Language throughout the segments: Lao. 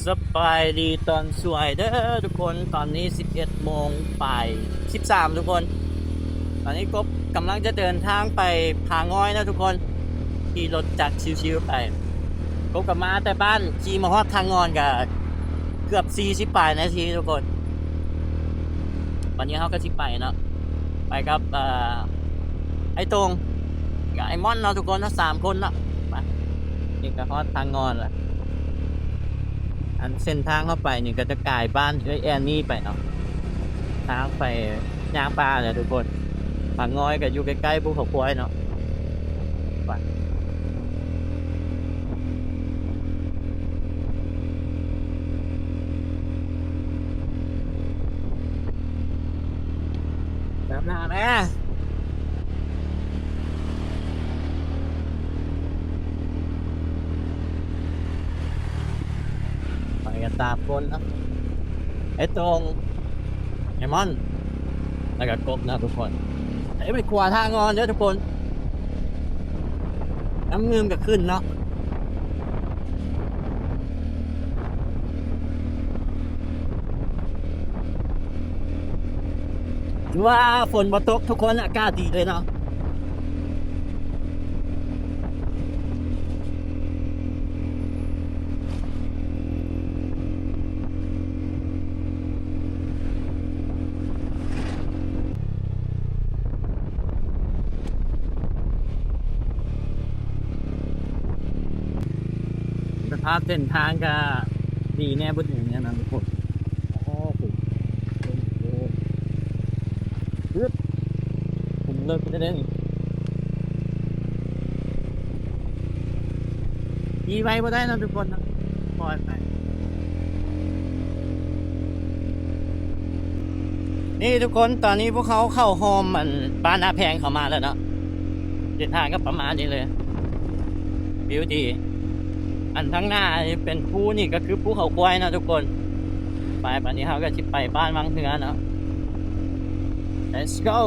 ສະບາຍດີຕອນສວຍເດີທຸກຄົນ. ຕອນນີ້ສິບເອັດໂມງປາຍສິບສາມທຸກຄົນ. ຕອນນີ້ກົບກຳລັງຈະເດີນທາງໄປຜາງ່ອຍນະທຸກຄົນ. ຂີ່ລົດຈັກຊິວໆໄປ. ກົບກໍມາແຕ່ບ້ານ ຂີ່ມາຮອດທ່າງ່ອນກໍເກືອບສີ່ສິບປາຍນາທີທຸກຄົນ. ບັດນີ້ເຮົາກໍຊິໄປເນາະ ໄປກັບ ເອີ ອ້າຍໂຕ່ງກັບອ້າຍມ່ອນເນາະທຸກຄົນເນາະ ສາມຄົນເນາະ. ໄປ ນີ້ກໍຮອດທ່າງ່ອນລະ. ອັນເສັ້ນທາງເຮົາໄປນີ້ກໍຈະກາຍບ້ານເອື້ອຍແອນນີ້ໄປເນາະ. ທາງໄປຍ່າງປ່າແຫຼະທຸກຄົນ. ຜາງ່ອຍກໍຢູ່ໃກ້ໆພູເຂົາຄວາຍເນາະ. ໄປ ນຳໜ້າແດ່. ໄປກັນສາມຄົນເນາະ ໄອ້ໂຕ່ງ ໄອ້ມ່ອນ ແລ້ວກໍກົບເນາະທຸກຄົນ. ໄປຂວາທາງອ່ອນເດີທຸກຄົນ. ນ້ຳງື່ມກໍຂຶ້ນເນາະ. ຖືວ່າຝົນບໍ່ຕົກທຸກຄົນ ອາກາດດີເລີຍເນາະ. ສະພາບເສັ້ນທາງກໍດີແດ່ບໍ່ດີແນ່ນອນທຸກຄົນ. ໂອ້ໂຫ ປຶບ ເລິກແທ້ໆນີ້. ຂີ່ໄວບໍ່ໄດ້ເນາະທຸກຄົນເນາະ ປ່ອຍໄປ. ນີ້ທຸກຄົນ ຕອນນີ້ພວກເຮົາເຂົ້າຮ່ອມອັນບ້ານນາແພງເຂົ້າມາແລ້ວເນາະ. ເສັ້ນທາງກໍປະມານນີ້ເລີຍ ວິວດີ. ອັນທາງໜ້າເປັນພູ ນີ້ກໍຄືພູເຂົາຄວາຍເນາະທຸກຄົນ. ໄປ ບັດນີ້ເຮົາກໍຊິໄປບ້ານວັງເຮືອເນາະ. Let's go.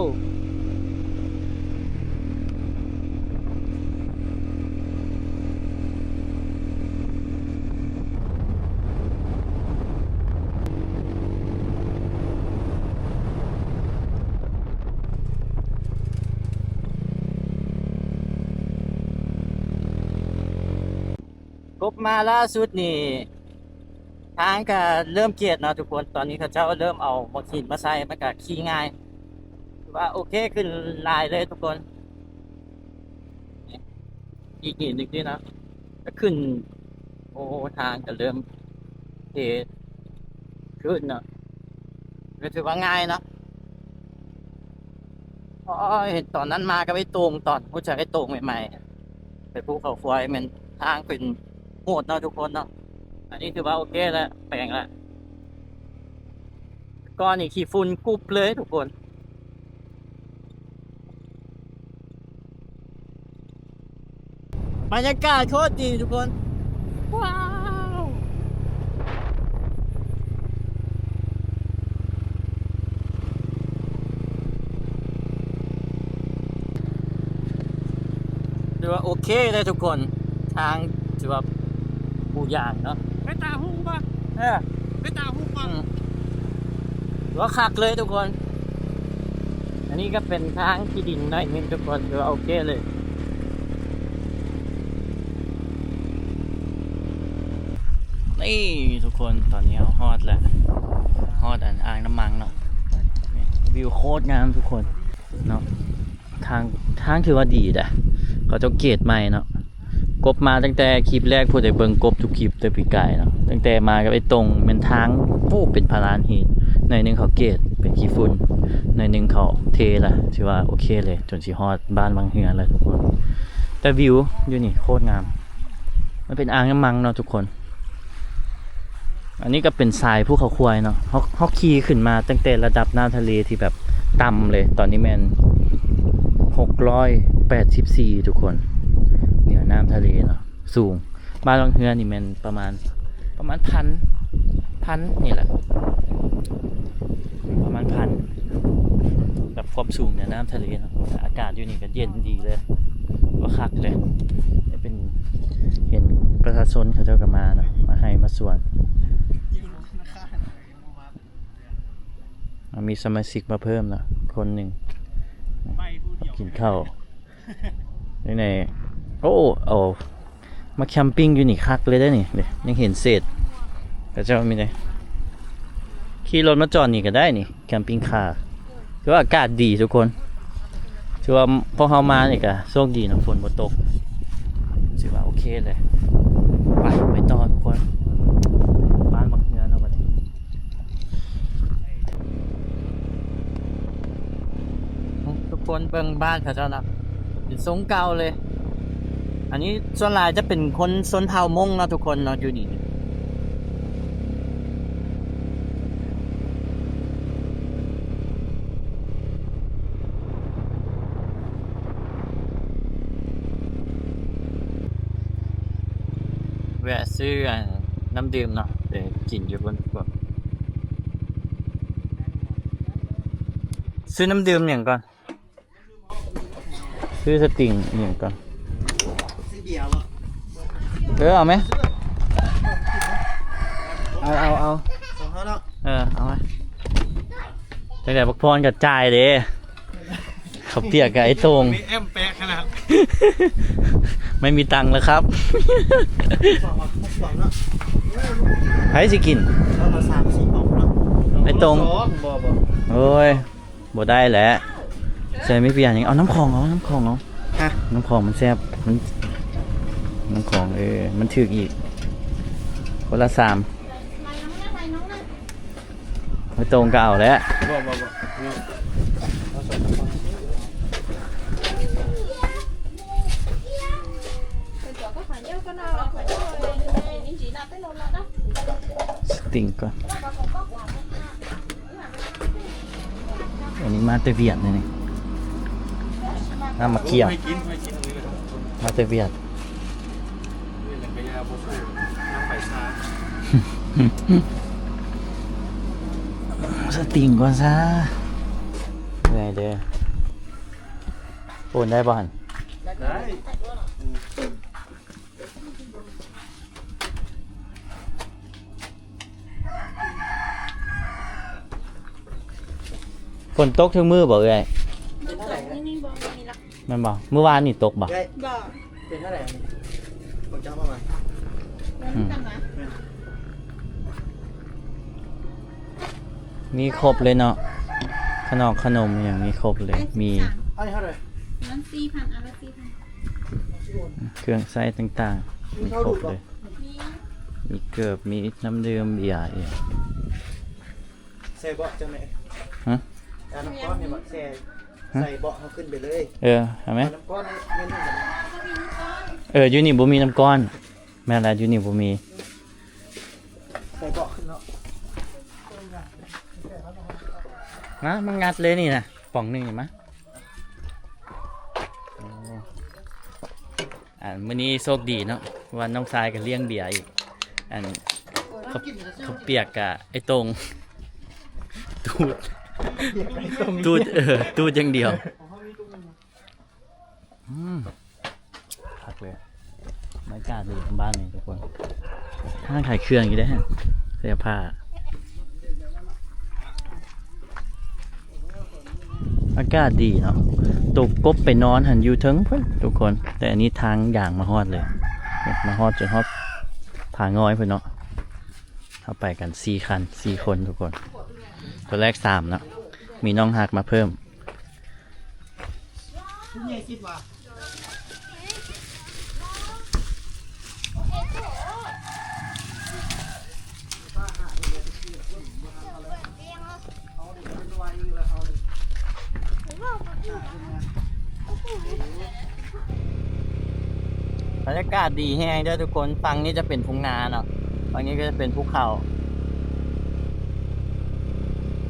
ກົບມາລ່າສຸດນີ້ ທາງກະເລີ່ມກຽດເນາະທຸກຄົນ. ຕອນນີ້ເຂົາເຈົ້າເລີ່ມເອົາບັກຫີນມາໃສ່ ມັນກະຂີ່ງ່າຍ ຖືວ່າໂອເຄຂຶ້ນຫຼາຍເລີຍທຸກຄົນ. ອີກນິດໜຶ່ງຕິເນາະ ກະຂຶ້ນ ໂອ້ ທາງກະເລີ່ມເທຂຶ້ນເນາະ ກະຖືວ່າງ່າຍເນາະ. ໂອ້ຍ ຕອນນັ້ນມາກັບໄອ້ໂຕ່ງ ຕອນຮູ້ຈັກໄອ້ໂຕ່ງໃໝ່ໆ ໄປພູເຂົາຄວາຍ ແມ່ນທາງເປັນໂຫດເນາະທຸກຄົນເນາະ. ອັນນີ້ຖືວ່າໂອເຄແລ້ວ ແປງແລ້ວ. ກ່ອນນີ້ຂີ້ຝຸ່ນກຸບເລີຍທຸກຄົນ. ບັນຍາກາດໂຄດດີທຸກຄົນ. ວ້າວ ຖືວ່າໂອເຄເລີຍທຸກຄົນ ທາງຖືວ່າປູຢາງເນາະ. ເປັນຕາຫຸ່ງບໍ່? ເອີ ເປັນຕາຫຸ່ງບໍ່? ອືມ ຖືວ່າຄັກເລີຍທຸກຄົນ. ອັນນີ້ກໍເປັນທາງຂີ້ດິນໜ້ອຍໜຶ່ງທຸກຄົນ ຖືວ່າໂອເຄເລີຍ. ນີ້ທຸກຄົນ ຕອນນີ້ເຮົາຮອດແລ້ວ ຮອດອັນອ່າງນ້ຳມັງເນາະ. ວິວໂຄດງາມທຸກຄົນເນາະ. ທາງ ທາງຖືວ່າດີເດ້ ເຂົາເຈົ້າເກດໃໝ່ເນາະ. ກົບມາຕັ້ງແຕ່ຄລິບແລກ ຜູ້ໃດເບິ່ງກົບທຸກຄລິບແຕ່ປີກາຍເນາະ ຕັ້ງແຕ່ມາກັບໄອ້ຕົງ ແມ່ນທາງ ໂອ້ ເປັນພາລານຫີນ ໜ້ອຍໜຶ່ງເຂົາເກດເປັນຂີ້ຝຸ່ນ ໜ້ອຍໜຶ່ງເຂົາເທລະ ຖືວ່າໂອເຄເລີຍ ຈົນຊິຮອດບ້ານວັງເຮືອແລ້ວທຸກຄົນ. ແຕ່ວິວຢູ່ນີ້ໂຄດງາມ ມັນເປັນອ່າງນ້ຳມັງເນາະທຸກຄົນ. ອັນນີ້ກໍເປັນສາຍພູເຂົາຄວາຍເນາະ ເຮົາ ເຮົາຂີ່ຂຶ້ນມາຕັ້ງແຕ່ລະດັບນ້ຳທະເລທີ່ແບບຕ່ຳເລີຍ ຕອນນີ້ແມ່ນຫົກຮ້ອຍແປດສິບສີ່ທຸກຄົນ ເໜືອນ້ຳທະເລເນາະ ສູງ. ບ້ານວັງເຮືອນີ້ແມ່ນປະມານ ປະມານພັນ ພັນນີ້ແຫຼະ ປະມານພັນ ແບບຄວາມສູງເໜືອນ້ຳທະເລເນາະ. ອາກາດຢູ່ນີ້ກໍເຢັນດີເລີຍ ວ່າຄັກເລີຍ. ເປັນ ເຫັນປະຊາຊົນເຂົາເຈົ້າກໍມາເນາະ ມາໄຮ່ມາສວນ ມີສະມາຊິກມາເພີ່ມເນາະ ຄົນໜຶ່ງ ກິນເຂົ້າ ນີ້ແນ່. ໂອ້ ເອົາ ມາແຄມປິງຢູ່ນີ້ຄັກເລີຍເດ້ນີ້ ນີ້ ຍັງເຫັນເສດ ເຂົາເຈົ້າມີເດ້ ຂີ່ລົດມາຈອດນີ້ກໍໄດ້ນີ້ ແຄມປິງຄາ. ຖືວ່າອາກາດດີທຸກຄົນ ຖືວ່າພວກເຮົາມານີ້ກໍໂຊກດີເນາະ ຝົນບໍ່ຕົກ ຖືວ່າໂອເຄເລີຍ. ໄປ ໄປຕໍ່ທຸກຄົນ ບ້ານບັກເຮືອເນາະບັດນີ້. ທຸກຄົນເບິ່ງບ້ານເຂົາເຈົ້າເນາະ ເປັນຊົງເກົ່າເລີຍ. ອັນນີ້ສ່ວນຫຼາຍຈະເປັນຄົນຊົນເຜົ່າມົ້ງເນາະທຸກຄົນເນາະ ຢູ່ນີ້. ແວະຊື້ອັນ ນ້ຳດື່ມເນາະ ໄປກິນຢູ່ພຸ້ນ. ຊື້ນ້ຳດື່ມຫຍັງກ່ອນ? ຊື້ສະຕິງອີ່ຫຍັງກ່ອນ? ຊື້ເບຍບໍ່? ເອີ ເອົາໄໝ? ເອົາ ເອົາ ເອົາ ສອງເທົ່າເນາະ. ເອີ ເອົາໄປ. ຈັ່ງໃດບັກພອນກໍຈ່າຍເດ້ ເຂົ້າປຽກກັບໄອ້ໂຕ່ງ. ມີແອມແປະຂະໜາດ. ໄມ່ມີຕັງແລ້ວຄັບ. ສອງເນາະ ໃຜຊິກິນ? ເອົາມາສາມສີ່ປ່ອງເນາະ. ໄອ້ໂຕ່ງ. ສອງ ບໍ່ ບໍ່ ໂອ້ຍ. ບໍ່ໄດ້ແຫຼະ ໃສ່ໄມ້ເບຍຫຍັງ ເອົານ້ຳຂອງ ເອົານ້ຳຂອງ ເອົາ ຮະ ນ້ຳຂອງມັນແຊບ ມັນ ນ້ຳຂອງ ເອີ ມັນຖືກອີກ ຄົນລະສາມ ໄປໂຕ່ງກໍເອົາແຫຼະ ບໍ່ ບໍ່ ບໍ່ ສະຕິງກ່ອນ. ອັນນີ້ມາແຕ່ຫວຽດນີ້ ນ້ຳໝາກກ້ຽວ ມາແຕ່ຫວຽດ ສະຕິງກ່ອນຊະ ເມື່ອຍເດີ ໂອນໄດ້ບໍ່ຫັ້ນ? ໄດ້. ຝົນຕົກທຸກມື້ບໍ່ເອື້ອຍ? ແມ່ນບໍ່? ມື້ວານນີ້ຕົກບໍ່? ບໍ່. ເປັນເທົ່າໃດ? ຂອງເຈົ້າປະມານ ອືມ ມີຄົບເລີຍເນາະ ຂະໜອກຂະໜົມຫຍັງມີຄົບເລີຍ ມີ ອັນນີ້ເທົ່າໃດ? ອັນນັ້ນສີ່ພັນ ອັນລະສີ່ພັນ. ເຄື່ອງໃຊ້ຕ່າງໆ ມີຄົບເລີຍ ມີເກີບ ມີນ້ຳດື່ມ ເບຍອີກ. ໃສ່ເບາະຈັ່ງໃດ? ຮະ? ເອົານ້ຳກ້ອນນີ້ເບາະ ໃສ່ ຮະ? ໃສ່ເບາະເຮົາຂຶ້ນໄປເລີຍ. ເອີ ເອົາໄໝ? ເອົານ້ຳກ້ອນນີ້ ແມ່ນ ເອີ ຢູ່ນີ້ບໍ່ມີນ້ຳກ້ອນ. ແມ່ນລະ ຢູ່ນີ້ບໍ່ມີ. ໃສ່ເບາະຂຶ້ນເນາະ. ມາ ມາງັດເລີຍນີ້ນະ ປ່ອງໜຶ່ງນີ້ມາ. ອັນ ມື້ນີ້ໂຊກດີເນາະ ວ່ານ້ອງຊາຍກໍລ້ຽງເບຍອີກ ອັນ ເຂົ້າ ເຂົ້າປຽກກະໄອ້ໂຕ່ງ ຕູດ ຕູດ ເອີ ຕູດຢ່າງດຽວ. ອືມ ຄັກເລີຍ ບັນຍາກາດດີຂອງບ້ານນີ້ທຸກຄົນ ຮ້ານຂາຍເຄື່ອງຢູ່ເດ້ ເສື້ອຜ້າ ອາກາດດີເນາະ ໂຕກົບໄປນອນຫັ້ນຢູ່ເທິງພຸ້ນທຸກຄົນ ແຕ່ອັນນີ້ທາງຢາງມາຮອດເລີຍ ມາຮອດຈົນຮອດຜາງອຍພຸ້ນເນາະ ເຮົາໄປກັນສີ່ຄັນ ສີ່ຄົນທຸກຄົນ ຕົວແລກສາມເນາະ ມີນ້ອງຮັກມາເພີ່ມ. ບັນຍາກາດດີແຮງເດີທຸກຄົນ ຝັ່ງນີ້ຈະເປັນທົ່ງນາເນາະ ຝັ່ງນີ້ກໍຈະເປັນພູເຂົາ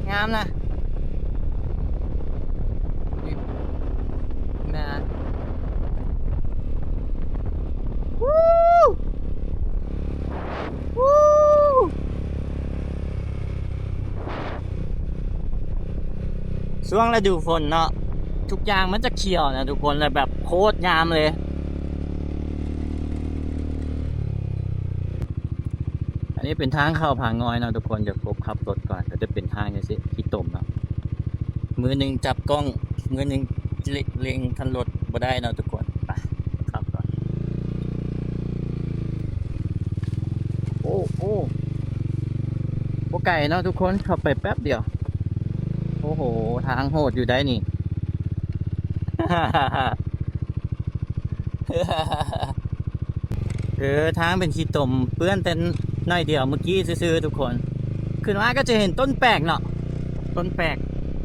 ງາມນະ ນາ ຊ່ວງລະດູຝົນເນາະ ທຸກຢ່າງມັນຈະຂຽວນະທຸກຄົນ ແລະແບບໂຄດງາມເລີຍ. ອັນນີ້ເປັນທາງເຂົ້າຜາງອຍເນາະທຸກຄົນ ດຽວກົບຂັບລົດກ່ອນ ກໍຈະເປັນທາງຈັ່ງຊີ້ ຂີ້ຕົມເນາະ ມືໜຶ່ງຈັບກ້ອງ ມືໜຶ່ງເລັງຄັນລົດບໍ່ໄດ້ເນາະທຸກຄົນ. ໄປ ຂັບກ່ອນ. ໂອ້ ໂອ້ ບໍ່ໄກເນາະທຸກຄົນ ເຂົ້າໄປແປັບດຽວ. ໂອ້ໂຫ ທາງໂຫດຢູ່ໄດ໋ນີ້. ເອີ ທາງເປັນຂີ້ຕົມ ເປື້ອນແຕ່ໜ້ອຍດຽວມື້ກີ້ຊື່ໆທຸກຄົນ. ຂຶ້ນມາກໍຈະເຫັນຕົ້ນແປກເນາະ ຕົ້ນແປກ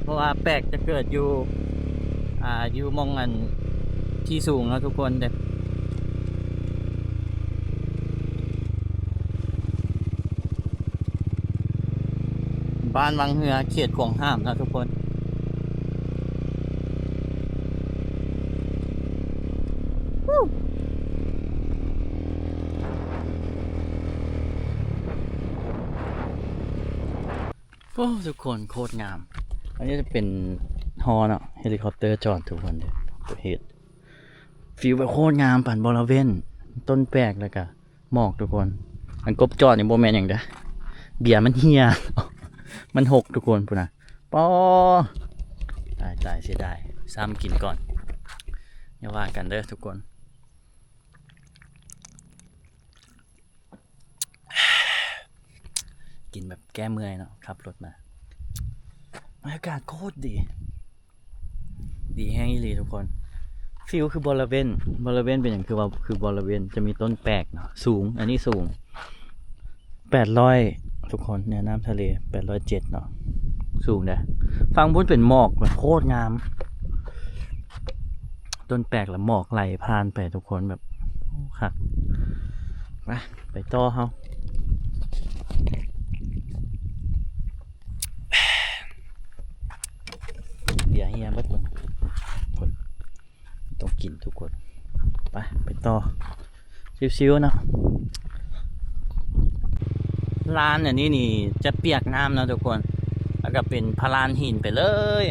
ເພາະວ່າແປກຈະເກີດຢູ່ ອ່າ ຢູ່ໝ່ອງອັນທີ່ສູງເນາະທຸກຄົນເດ້. ບ້ານວັງເຮືອ ເຂດຫວງຫ້າມເນາະທຸກຄົນ. ໂອ້ ທຸກຄົນ ໂຄດງາມ. ອັນນີ້ຈະເປັນຫໍເນາະ ເຮລິຄອບເຕີຈອດທຸກຄົນເດ້. ເຮັດ ຟີວແບບໂຄດງາມ ປານບໍລະເວັນ ຕົ້ນແປກ ແລ້ວກະໝອກທຸກຄົນ. ອັນກົບຈອດນີ້ບໍ່ແມ່ນຫຍັງເດ້ ເບຍມັນເຫ່ຍ ມັນຫົກທຸກຄົນ ພຸ້ນນະ. ປໍ ຕາຍໆ ເສຍດາຍ ຊ້ຳກິນກ່ອນ ຢ່າວ່າກັນເດີທຸກຄົນ. ກິນແບບແກ້ເມື່ອຍເນາະ ຂັບລົດມາ ບັນຍາກາດໂຄດດີ ດີແຮງອີ່ຫຼີທຸກຄົນ. ຟີວຄືບໍລະເວັນ ບໍລະເວັນເປັນຫຍັງຄືວ່າຄືບໍລະເວັນ ຈະມີຕົ້ນແປກເນາະ ສູງ ອັນນີ້ສູງແປດຮ້ອຍທຸກຄົນ ເໜືອນ້ຳທະເລແປດຮ້ອຍເຈັດເນາະ ສູງເດ້. ຝັ່ງພຸ້ນເປັນໝອກ ແບບໂຄດງາມ ຕົ້ນແປກ ແລ້ວໝອກໄຫຼຜ່ານໄປທຸກຄົນ ແບບ ໂອ້ ຄັກ. ໄປ ໄປຕໍ່ເຮົາ ເບຍເຫ່ຍເບິດ ຕ້ອງກິນທຸກຄົນ. ໄປ ໄປຕໍ່ ຊິວໆເນາະ. ລານອັນນີ້ນີ້ຈະປຽກນ້ຳເນາະທຸກຄົນ ແລ້ວກໍເປັນພະລານຫີນໄປເລີຍ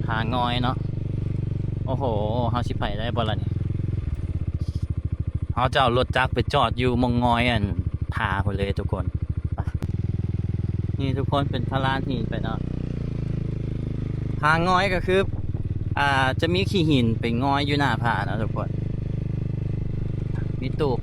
ຜາງອຍເນາະ. ໂອ້ໂຫ ເຮົາຊິໄປໄດ້ບໍ່ລະນີ້? ເຮົາຈະເອົາລົດຈັກໄປຈອດຢູ່ໝ່ອງງອຍອັນຜາພຸ້ນເລີຍທຸກຄົນ. ໄປ ນີ້ທຸກຄົນ ເປັນພະລານຫີນໄປເນາະ. ຜາງອຍກໍຄື ອ່າ ຈະມີຂີ້ຫີນໄປງອຍຢູ່ໜ້າຜາເນາະທຸກຄົນ ມີຕູບ.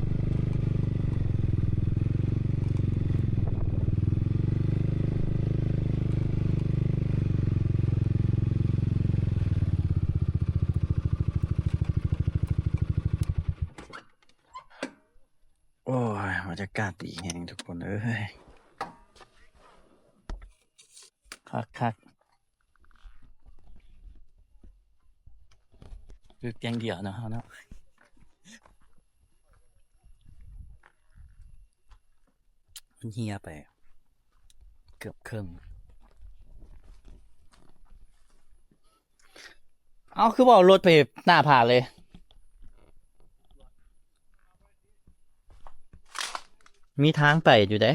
ໂອ້ຍ ບັນຍາກາດດີແຮງທຸກຄົນເອີຍ ຄັກໆ. ຄືແກງດຽວເນາະ ເຮົາເນາະ ມັນເຫ່ຍໄປເກືອບເຄິ່ງ. ເອົ້າ ຄືບໍ່ເອົາລົດໄປໜ້າຜາເລີຍ? ມີທາງໄປຢູ່ເດ້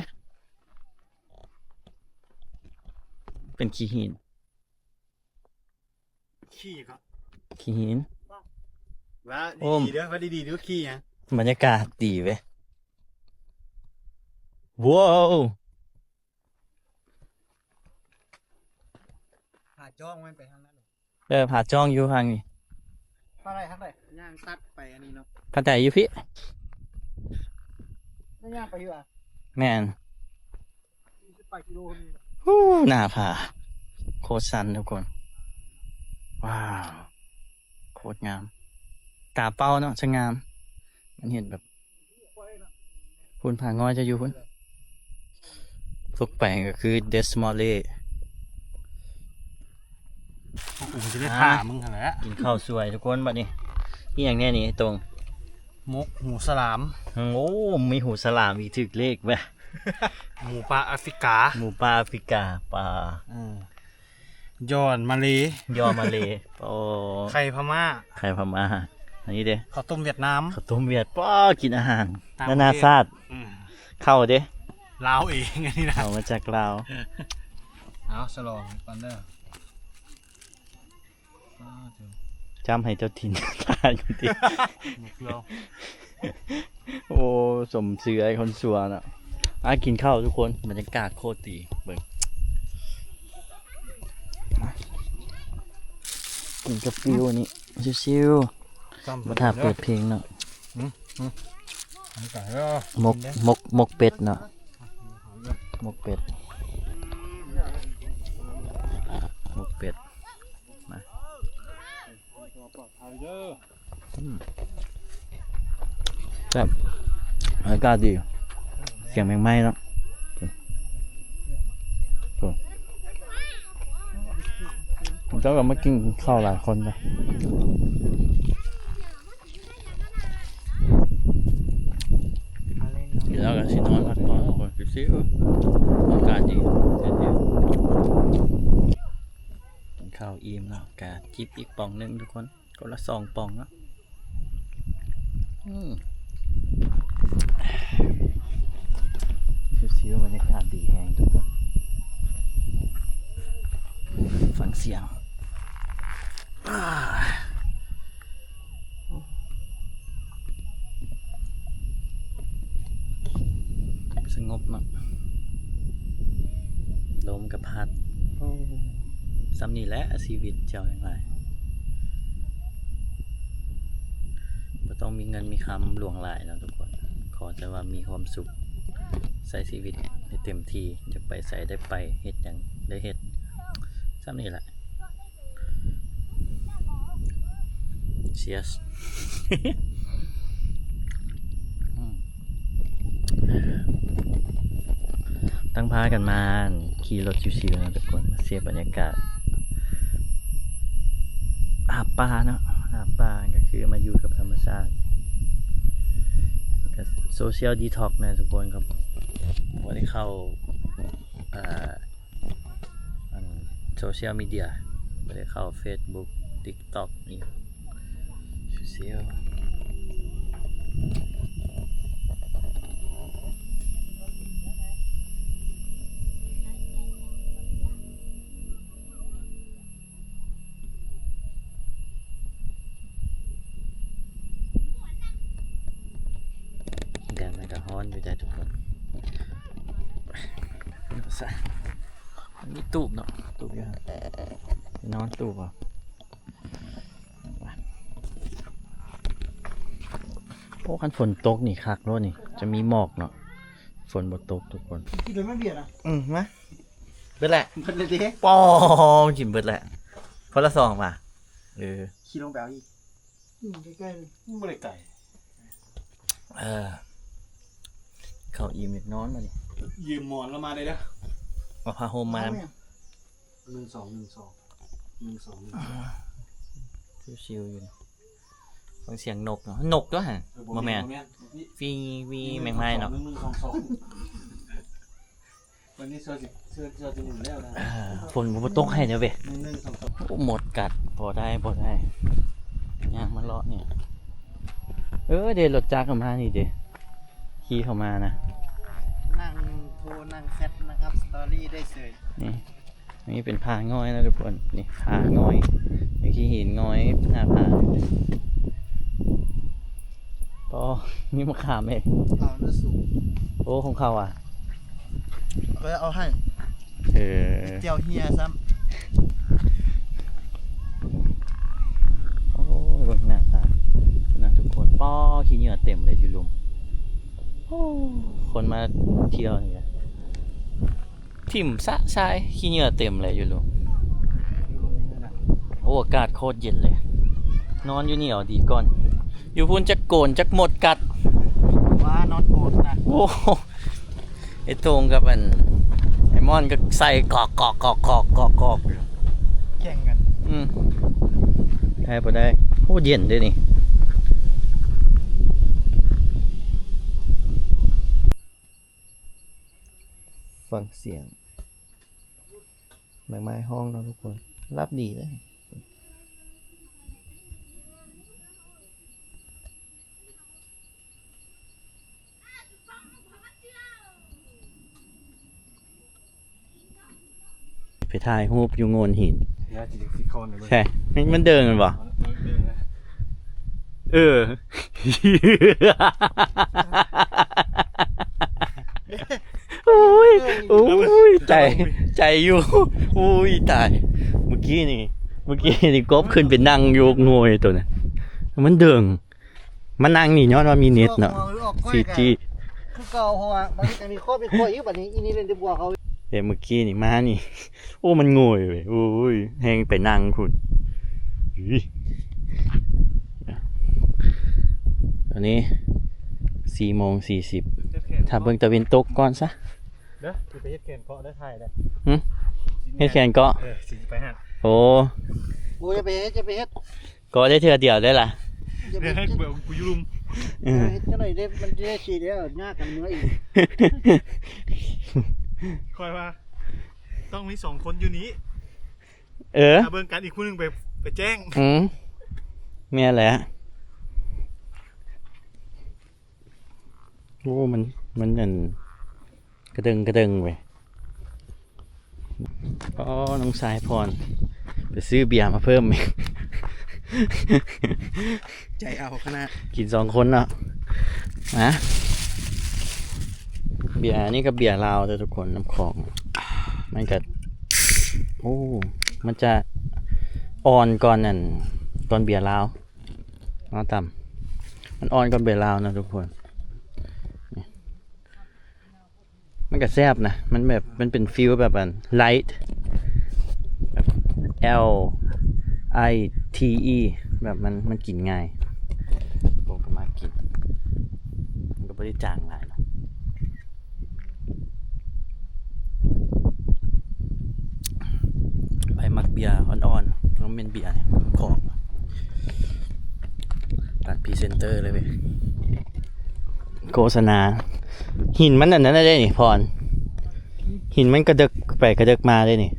ເປັນຂີ້ຫີນ. ຂີ້ຫຍັງເກາະ? ຂີ້ຫີນ. ວ່າ ໂອ້ ດີໆເດີ ວ່າດີໆດູ ຂີ້ຫຍັງ? ບັນຍາກາດດີເວີຍ. ວ້າວ ຜາຈ້ອງມັນໄປທາງນັ້ນ. ເອີ ຜາຈ້ອງຢູ່ທາງນີ້. ໄປທາງໃດ? ຍ່າງຕັດໄປອັນນີ້ເນາະ. ທາງໃດຢູ່ພີ້? ໄດ້ຍ່າງໄປຢູ່ຫວາ? ແມ່ນ. ສີ່ສິບປາຍກິໂລນີ້. ຫູ ໜ້າຜາ ໂຄດຊັນທຸກຄົນ. ວ້າວ ໂຄດງາມ ຕາເປົ້າເນາະ ສະຫງ່າມ. ມັນເຫັນແບບ ພຸ້ນ ຜາງອຍຈະຢູ່ພຸ້ນ. ຕົກໄປກໍຄືເດສມອເລ. ກູຊິໄດ້ ອ່າ ຖ້າມຶງຫັ້ນແຫຼະ. ກິນເຂົ້າສວຍທຸກຄົນບັດນີ້. ອີ່ຫຍັງແດ່ນີ້ ໄອ້ຕົງ? ໝົກຫູສະຫຼາມ. ໂອ້ ມີຫູສະຫຼາມອີກ ຖືກເລກເວີຍ. ໝູປ່າອາຟຣິກາ. ໝູປ່າອາຟຣິກາ ປ່າ. ເອີ ຢໍມາເລ. ຢໍມາເລ. ໂອ້ ໄຂ່ພະມ້າ. ໄຂ່ພະມ້າ. ອັນນີ້ເດ້ ເຂົ້າຕົ້ມຫວຽດນາມ. ເຂົ້າຕົ້ມຫວຽດ. ປ້າ ກິນອາຫານນານາຊາດ. ອືມ ເຂົ້າເດ້ ລາວເອງອັນນີ້ນະ. ເຂົ້າມາຈາກລາວ. ເອົາ ສະຫຼອງກ່ອນເດີ. ຈ້ຳໃຫ້ເຈົ້າຖິ່ນຖ່າຍຢູ່ຕິ. ໂອ້ ສົມຊື່ໄອ້ຄົນຊົ່ວເນາະ. ອ່າ ກິນເຂົ້າທຸກຄົນ ບັນຍາກາດໂຄດດີ. ເບິ່ງ ອ ກິນກາຟິວນີ້ ຊິວໆ ບໍ່ຖ້າເປີດເພງເນາະ. ໝົກ ໝົກ ໝົກເປັດເນາະ ໝົກເປັດ ໝົກເປັດ ມາ ອືມ ແຊບ ອາກາດດີ ສຽງແມງໄມ້ເນາະ. ເຈົ້າກໍມາກິນເຂົ້າຫຼາຍຄົນນະ. ກິນແລ້ວກໍຊິນອນພັກຜ່ອນກ່ອນ ຊິວໆ ອາກາດດີ ເຢັນໆ. ກິນເຂົ້າອີ່ມແລ້ວກໍຈິບອີກປ່ອງໜຶ່ງທຸກຄົນ ຄົນລະສອງປ່ອງເນາະ. ອືມ ຊິວໆ ບັນຍາກາດດີແຮງທຸກຄົນ ຟັງສຽງ ອາ ສະຫງົບເນາະ ລົມກໍພັດ. ໂອ້ ສ່ຳນີ້ແຫຼະຊີວິດເຈົ້າທັງຫຼາຍ ບໍ່ຕ້ອງມີເງິນມີຄຳຫຼວງຫຼາຍເນາະທຸກຄົນ ຂໍແຕ່ວ່າມີຄວາມສຸກ ໃຊ້ຊີວິດໃຫ້ເຕັມທີ່ ຢາກໄປໃສໄດ້ໄປ ເຮັດຫຍັງໄດ້ເຮັດ ສ່ຳນີ້ແຫຼະ. Cheers. ອືມ ຕັ້ງພາກັນມາຂີ່ລົດຊິວໆ ເນາະທຸກຄົນ ມາເສບບັນຍາກາດຫາບປ່າເນາະ ຫາບປ່າກໍຄືມາຢູ່ກັບທຳມະຊາດ ກໍ social detox ນະທຸກຄົນ ກໍບໍ່ໄດ້ເຂົ້າ ອ່າ ອັນໂຊຊຽວມີເດຍ ບໍ່ໄດ້ເຂົ້າເຟສບຸກ ຕິກຕັອກ ອີ່ຫຍັງ ຊິວໆ. ແດດມັນກໍຮ້ອນຢູ່ໃດ໋ທຸກຄົນ ມັນມີຕູບເນາະ ຕູບຢູ່ຫັ້ນ ນອນຕູບເອົາ. ໂອ້ ຄັນຝົນຕົກນີ້ຄັກໂລດນີ້ ຈະມີໝອກເນາະ ຝົນບໍ່ຕົກທຸກຄົນ. ກິນໂດຍມາເບຍນະ ອືມ ມາ ເບິດແຫຼະ ເບິດແລ້ວເດ້ ປໍ ກິນເບິດແຫຼະ ຄົນລະສອງວ່າ ເອີ ຂີ່ລົງໄປເອົາອີກ ອືມ ໃກ້ໆ ມັນບໍ່ໄດ້ໄກ ເອີ ເຂົ້າອີ່ມ ນອນບາດນີ້ ຢືມໝອນລາວມາໄດ້ເດີ ເອົາຜ້າຫົ່ມມານຳ ເອົາແມ່ ໜຶ່ງສອງ ໜຶ່ງສອງ ໜຶ່ງສອງ ໜຶ່ງສອງ ຊິວໆ ຢູ່ນີ້ ຟັງສຽງນົກເນາະ ນົກຕົວະຫັ້ນ ເອີ ບໍ່ແມ່ນ ບໍ່ແມ່ນ ບໍ່ແມ່ນ ວີ ວີ ແມງໄມ້ເນາະ ໜຶ່ງສອງສອງ ວັນນີ້ເຊື່ອຊິ ເຊື່ອ ເຊື່ອຊິໝູນແລ້ວນະ ເອີ ຝົນບໍ່ຕົກໃຫ້ເດີເວີຍ ໜຶ່ງສອງສອງ ໂອ້ ມົດກັດ ພໍໄດ້ ພໍໄດ້ ຍ່າງມາເລາະນີ້ ເອີ ເດ ລົດຈັກເຂົ້າມານີ້ເດ ຂີ່ເຂົ້າມານະ ນັ່ງໂທນັ່ງແຊັດນະຄັບ ສະຕໍຣີໄດ້ເສີຍ ນີ້ ນີ້ເປັນຜາງ່ອຍນະທຸກຄົນ ນີ້ຜາງ່ອຍ ມີຂີ້ຫີນງ່ອຍ ໜ້າຜາ ອໍ ມີມະຂາມເອງ ເອົານະສູງ ໂອ້ ຂອງເຂົາອະ ເອົາໃຫ້ ເອີ ແຈ່ວເຮຍຊ້ຳ ໂອ້ຍ ເບິ່ງໜ້າຜານະທຸກຄົນ ປໍ ຂີ້ເຫຍື້ອເຕັມເລີຍຢູ່ລຸ່ມ ໂອ້ ຄົນມາທ່ຽວນີ້ ຖິ້ມຊະຊາຍ ຂີ້ເຫຍື້ອເຕັມເລີຍຢູ່ລຸ່ມ ໂອ້ ອາກາດໂຄດເຢັນເລີຍ ນອນຢູ່ນີ້ເອົາດີກ່ອນ ຢູ່ພຸ້ນຈັກໂກນຈັກມົດກັດ ວ່ານອນໂກນນະ ໂອ້ ໄອ້ໂຕ່ງກັບອັນ ໄອ້ມ່ອນກໍໃສ່ກອກໆໆໆໆ ແຂ່ງກັນ ອືມ ໄດ້ບໍ່ໄດ້ ໂອ້ ເຢັນເດ້ນີ້ ຟັງສຽງ ແມງໄມ້ຮ້ອງເນາະທຸກຄົນ ຫຼັບດີເດ້. ໄປຖ່າຍຮູບຢູ່ໂງ່ນຫີນ ແທ້ ມັນເດີງແມ່ນບໍ່? ເອີ ໂອ້ຍ ໂອ້ຍ ໃຈ ໃຈຢູ່ ໂອ້ຍ ຕາຍ ເມື່ອກີ້ນີ້ ມື້ກີ້ນີ້ກົບຂຶ້ນໄປນັ່ງຢູ່ໂງ່ຍໂຕນັ້ນ ມັນເດິງ ມານັ່ງນີ້ຍ້ອນວ່າມີເນັດເນາະ ສີ່ຈີ ຄືເກົ່າ ເພາະວ່າມັນມີຄອບມີຄົວອີກ ບັດນີ້ອີນີ້ເລີຍບໍ່ເອົາ. ແຕ່ມື້ກີ້ນີ້ມານີ້ ໂອ້ ມັນໂງ່ຍເວີຍ ໂອ້ຍ ແຮ່ງໄປນັ່ງພຸ້ນ. ອັນນີ້ສີ່ໂມງສີ່ສິບ ຖ້າເບິ່ງຕາເວັນຕົກກ່ອນຊະ. ເດີ ຊິໄປເຮັດແຂນເກາະເດີ ຖ່າຍເດີ. ຫຶ? ເຮັດແຂນເກາະ? ເອີ ຊິໄປຫັ້ນ. ໂອ້ ໂອ້ ຢ່າໄປເຮັດ ຢ່າໄປເຮັດ ເກາະໄດ້ເທື່ອດຽວໄດ້ລະ. ຢ່າໄປເຮັດ ເຮັດ ເບິ່ງ ກູຢູ່ລຸ່ມ. ເອີ ເຮັດຈັ່ງໃດເດ້ ມັນຈະໄດ້ຊິໄດ້ຍາກກັນເມືອອີກ. ຂ້ອຍວ່າຕ້ອງມີສອງຄົນຢູ່ນີ້. ເອີ ຖ້າເບິ່ງກັນ ອີກຜູ້ໜຶ່ງໄປ ໄປແຈ້ງ. ອືມ ແມ່ນແຫຼະ. ໂອ້ ມັນ ມັນອັນ ກະເດິງກະເດິງເວີຍ. ອໍ ນ້ອງຊາຍພອນ ໄປຊື້ເບຍມາເພີ່ມ. ໃຈເອົາຂະໜາດ ກິນສອງຄົນເນາະ. ມາ ເບຍນີ້ກໍເບຍລາວເດີທຸກຄົນ ນ້ຳຂອງ. ມັນກໍ ໂອ້ ມັນຈະອ່ອນກ່ອນອັນ ກ່ອນເບຍລາວເນາະ ຕຳ ມັນອ່ອນກ່ອນເບຍລາວເນາະທຸກຄົນ. ມັນກໍແຊບນະ ມັນແບບ ມັນເປັນຟີລແບບອັນ light ແບບ L I T E ແບບມັນ ມັນກິນງ່າຍ. ໂກກໍມາກິນ ມັນກໍບໍ່ໄດ້ຈາງຫຼາຍເນາະ. ໃຜມັກເບຍອ່ອນໆ ຕ້ອງແມ່ນເບຍນີ້ ຂອງ ຕັດພຣີເຊັນເຕີເລີຍເວີຍ. ໂຄສະນາ ຫີນມັນອັນນັ້ນໄດ້ນີ້ພອນ ຫີນມັນກະເດິກໄປກະເດິກມາໄດ້ນີ້.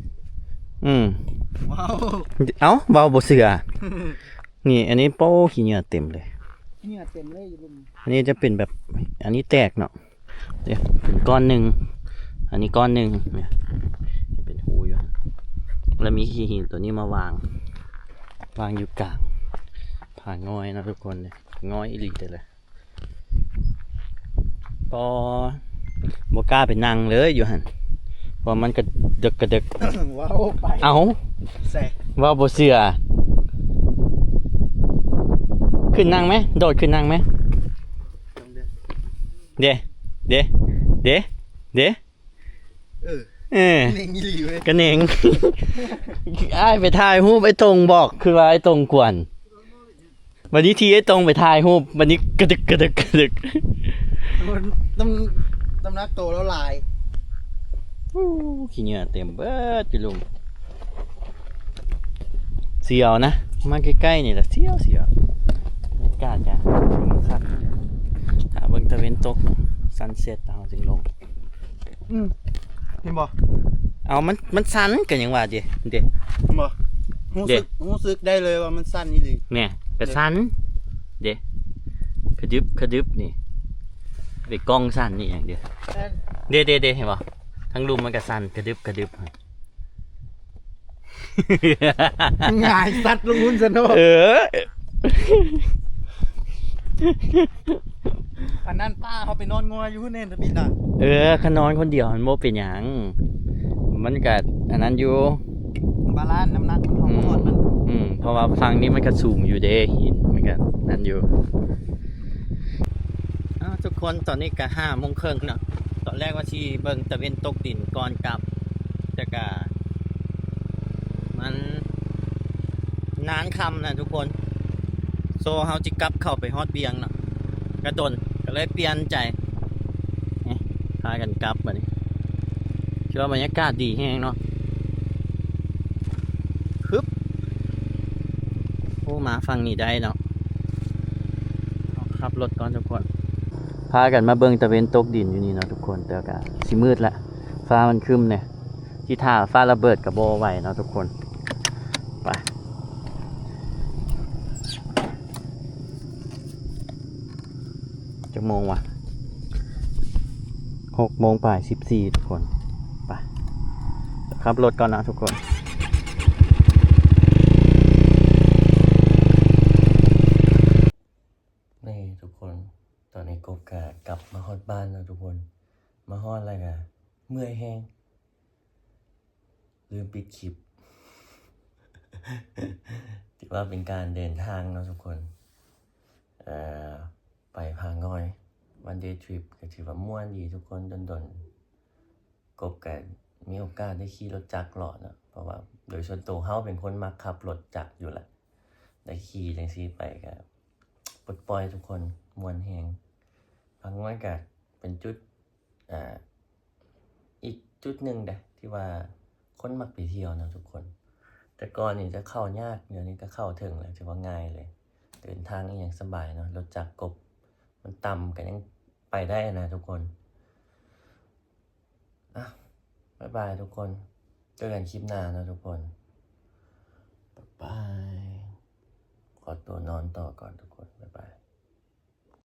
ອືມ ວ້າວ ເອົ້າ ເວົ້າບໍ່ເຊື່ອ. ນີ້ ອັນນີ້ ໂປ້ ຂີ້ເຫຍື້ອເຕັມເລີຍ ເຫຍື້ອເຕັມເລີຍຢູ່ລຸ່ມ. ອັນນີ້ຈະເປັນແບບ ອັນນີ້ແຕກເນາະ ເດ້ ເປັນກ້ອນໜຶ່ງ ອັນນີ້ກ້ອນໜຶ່ງ ເນຍ ເປັນຮູຢູ່ ແລ້ວມີຂີ້ຫີນໂຕນີ້ມາວາງ ວາງຢູ່ກາງ ຜາງ່ອຍເນາະທຸກຄົນ ງ່ອຍອີ່ຫຼີເດີ. ກໍບໍ່ກ້າໄປນັ່ງເລີຍຢູ່ຫັ້ນ ເພາະມັນກະເດິກກະເດິກ. ເວົ້າໄປ ເອົ້າ ໃສ່ ເວົ້າບໍ່ເຊື່ອ. ຂຶ້ນນັ່ງໄໝ? ໂດດຂຶ້ນນັ່ງໄໝ? ເດ້ ເດ້ ເດ້ ເດ້. ເອີ ເອີ ເໜັງອີ່ຫຼີເວີຍ ກະເໜັງ. ອ້າຍໄປຖ່າຍຮູບໄອ້ຕົງບອກ ຄືວ່າໄອ້ຕົງກວນ. ບັດນີ້ທີ່ໄອ້ຕົງໄປຖ່າຍຮູບ ບັດນີ້ກະດຶກ ກະດຶກ ກະດຶກ. ນ້ຳ ນ້ຳໜັກໂຕລາວຫຼາຍ. ໂອ້ ຂີ້ເຫຍື້ອເຕັມເບີດຢູ່ລຸ່ມ. ສຽວນະ ມາໃກ້ໆນີ້ລະ ສຽວ ສຽວ. ບັນຍາກາດກະຄັກ ຖ້າເບິ່ງຕາເວັນຕົກເນາະ sunset ເຮົາຈຶ່ງລົງ. ອືມ ເຫັນບໍ່? ເອົາ ມັນ ມັນສັ່ນ ກະຍັງວ່າເດ ເດ ເຫັນບໍ່? ຮູ້ສຶກ ເດ ຮູ້ສຶກໄດ້ເລີຍວ່າມັນສັ່ນອີ່ຫຼີ. ແນ່ ກະສັ່ນເດ ກະດຶບ ກະດຶບນີ້ ໄປກ້ອງສັ່ນນີ້ຫຍັງເດ ເດ ເດ ເດ ເຫັນບໍ່? ທັງລຸ່ມມັນກະສັ່ນ ກະດຶບ ກະດຶບ. ຫງາຍສັດລົງພຸ້ນຊັ້ນເນາະ. ເອີ ອັນນັ້ນປ້າເຮົາໄປນອນງ່ອຍຢູ່ພຸ້ນເດ້ ຕະບິດນະ. ເອີ ຄັນນອນຄົນດຽວມັນບໍ່ເປັນຫຍັງ ມັນກະອັນນັ້ນຢູ່ ບາລານນ້ຳໜັກມັນ ເຮົາບໍ່ຮອດມັນ. ອືມ ເພາະວ່າຝັ່ງນີ້ມັນກະສູງຢູ່ເດ້ ຫີນມັນກະນັ້ນຢູ່. ອ້າວ ທຸກຄົນ ຕອນນີ້ກະຫ້າໂມງເຄິ່ງເນາະ. ຕອນແລກວ່າຊິເບິ່ງຕາເວັນຕົກດິນກ່ອນກັບ ແຕ່ກະມັນນານຄ່ຳນະທຸກຄົນ. ໂຊເຮົາຊິກັບເຂົ້າໄປຮອດວຽງເນາະ ກະດົນ ກະເລີຍປ່ຽນໃຈ ນີ້ ພາກັນກັບບາດນີ້. ຖືວ່າບັນຍາກາດດີແຮງເນາະ. ຮຶບ ໂອ້ ມາຝັ່ງນີ້ໄດ້ເນາະ. ຂັບລົດກ່ອນທຸກຄົນ ພາກັນມາເບິ່ງຕາເວັນຕົກດິນຢູ່ນີ້ເນາະທຸກຄົນ. ແຕ່ກະຊິມືດລະ ຟ້າມັນຄຶ້ມແນ່ ຊິຖ້າຟ້າລະເບີດກະບໍ່ໄຫວເນາະທຸກຄົນ. ໄປ ຈັກໂມງວະ? ຫົກໂມງປາຍສິບສີ່ທຸກຄົນ. ໄປ ຂັບລົດກ່ອນນະທຸກຄົນ. ນີ້ທຸກຄົນ ຕອນນີ້ກົບກະກັບມາຮອດບ້ານແລ້ວທຸກຄົນ. ມາຮອດແລ້ວກະເມື່ອຍແຮງ ລືມປິດຄລິບ. ຖືວ່າເປັນການເດີນທາງເນາະທຸກຄົນ ເອີ ໄປຜາງ່ອຍ one day trip ກໍຖືວ່າມ່ວນດີທຸກຄົນ. ດົນໆ ກົບກໍມີໂອກາດໄດ້ຂີ່ລົດຈັກເລາະເນາະ ເພາະວ່າໂດຍສ່ວນໂຕເຮົາເປັນຄົນມັກຂັບລົດຈັກຢູ່ແຫຼະ ໄດ້ຂີ່ຈັ່ງຊີ້ໄປກໍປົດປ່ອຍທຸກຄົນ ມ່ວນແຮງ. ຜາງ່ອຍກໍເປັນຈຸດ ອ່າ ອີກຈຸດໜຶ່ງເດ້ ທີ່ວ່າຄົນມັກໄປທ່ຽວເນາະທຸກຄົນ. ແຕ່ກ່ອນນີ້ຈະເຂົ້າຍາກ ດຽວນີ້ກໍເຂົ້າເຖິງແລ້ວ ຖືວ່າງ່າຍເລີຍ. ເດີນທາງອີ່ຫຍັງສະບາຍເນາະ ລົດຈັກກົບມັນຕ່ຳກໍຍັງໄປໄດ້ນະທຸກຄົນ. ອ່ະ ບາຍບາຍທຸກຄົນ ເຈີກັນຄລິບໜ້າເນາະທຸກຄົນ ບາຍບາຍ. ຂໍຕົວນອນຕໍ່ກ່ອນທຸກຄົນ ບາຍບາຍ.